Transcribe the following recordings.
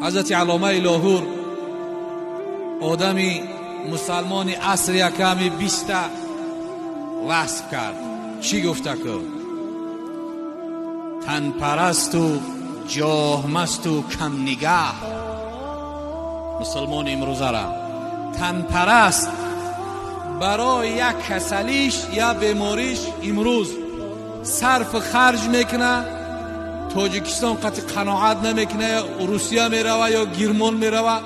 ҳазрати Алломаи Лоҳур одами мусалмони асри яками 20 васф кард. Чӣ гуфта ку? Танпарасту ҷоҳмасту камнигаҳ. Мусулмони имрӯзара танпараст барои як касалиш я бемориш имрӯз сарф харҷ мекуна, Тоҷикистон қати қаноат намекуна, ё Русия мерава, ё Гирмон мерава,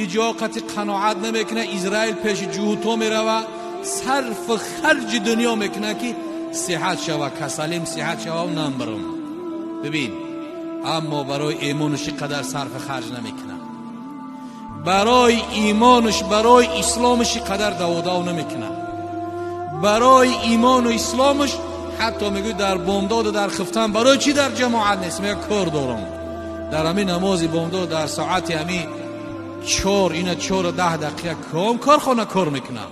иҷо қати қаноат намекуна, Израил пеши ҷуҳуто мерава, сарф харҷи дунё мекуна ки сиҳат шава, касалим сиҳат шава, намбарам. Бибин, аммо барои имонаш қадар сарф харҷ намекуна, барои имонаш, барои исломаш қадар даводав намекуна, барои имону исломаш ҳатто мегӯй дар бомдоду дар хифтан барои чӣ дар ҷамоат нест? Мега кор дорам. Дар ҳамин намози бомдод дар соати ҳамин 4 ина 4:10 ком корхона кор мекунам.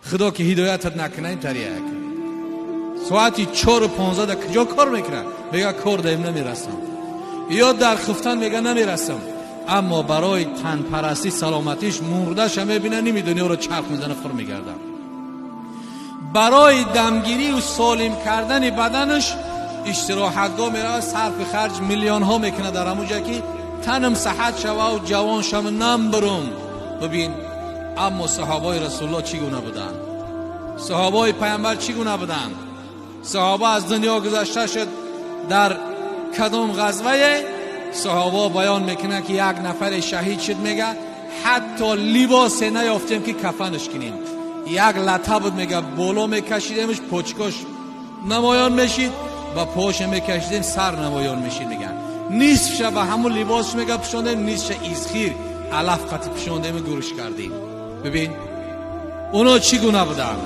Худо ки ҳидоятат накуна ин тария. Соати 4:15 дар куҷо кор мекунам? Мега кор даим намерасам. Ё дар хифтан мега намерасам. Аммо барои танпарастӣ саломатиш мурдаша мебина, ними дунёро чарх мезана, фур мегардам. Барои дамгирию солим кардани баданаш истироҳатгоҳ меравад, сарфи харҷ миллионҳо мекунад дар ҳамон ҷо ки танам саҳат шававу ҷавон шаву намбурум. Бибин, аммо саҳобаи Расулуллоҳ чӣ гуна буданд? Саҳобаи Пайғамбар чӣ гуна буданд? Саҳоба аз дунё гузашта шуд дар кадом ғазвае? Саҳоба баён мекунанд ки як нафаре шаҳид шуд, мега ҳатто либосе наёфтем ки кафанаш кунем. Як лата буд, мега боло мекашидемш, почкош намоён мешид ва поша мекашидем, сар намоён мешид. Меган нисфша ба ҳамун либосш мега пӯшондем, нисфша изхир алаф қати пӯшондем, гурӯш кардем. Бибин, оно чӣ гуна буданд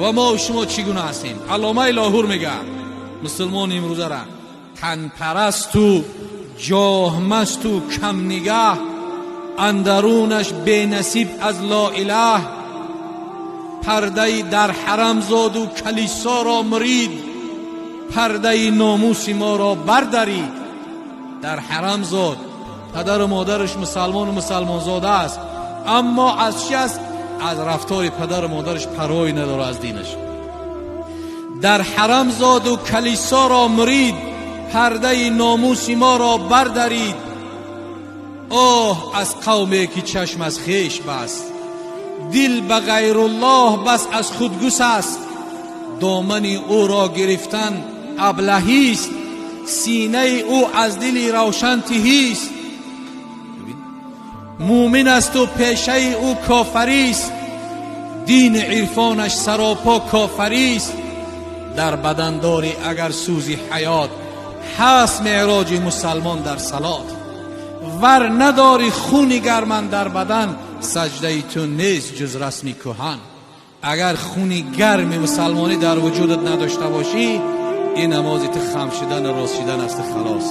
ва мо шумо чӣ гуна ҳастем? Алломаи Лоҳур мега мусулмони имрӯзара танпарасту ҷоҳмасту камнигаҳ, андарунаш бенасиб аз лоилаҳ, пардаи дар ҳарам зоду калисоро мурид, пардаи номуси моро бардарид. Дар ҳарам зод, падару модараш мусалмону мусалмонзода аст, аммо аз чи аст? Аз рафтори падару модараш парвое надорад, аз динаш. Дар ҳарам зоду калисоро мурид, пардаи номуси моро бардарид. Оҳ аз қавме ки чашм аз хеш баст, дил ба ғайруллоҳ бас аз худ гусаст, домани ӯро гирифтан аблаҳист, синаи ӯ аз дили равшан тиҳист. Мӯмин асту пешаи ӯ кофарист, дини ирфонаш саропо кофарист. Дар бадандорӣ агар сӯзи ҳаёт ҳаст, меъроҷи мусалмон дар салот. Вар надори хуни гарман дар бадан, саҷдаи ту нест ҷуз расми кӯҳан. Агар хуни гарми мусалмонӣ дар вуҷудат надошта бошӣ, ин намози ту хам шидану рост шидан аст, халос.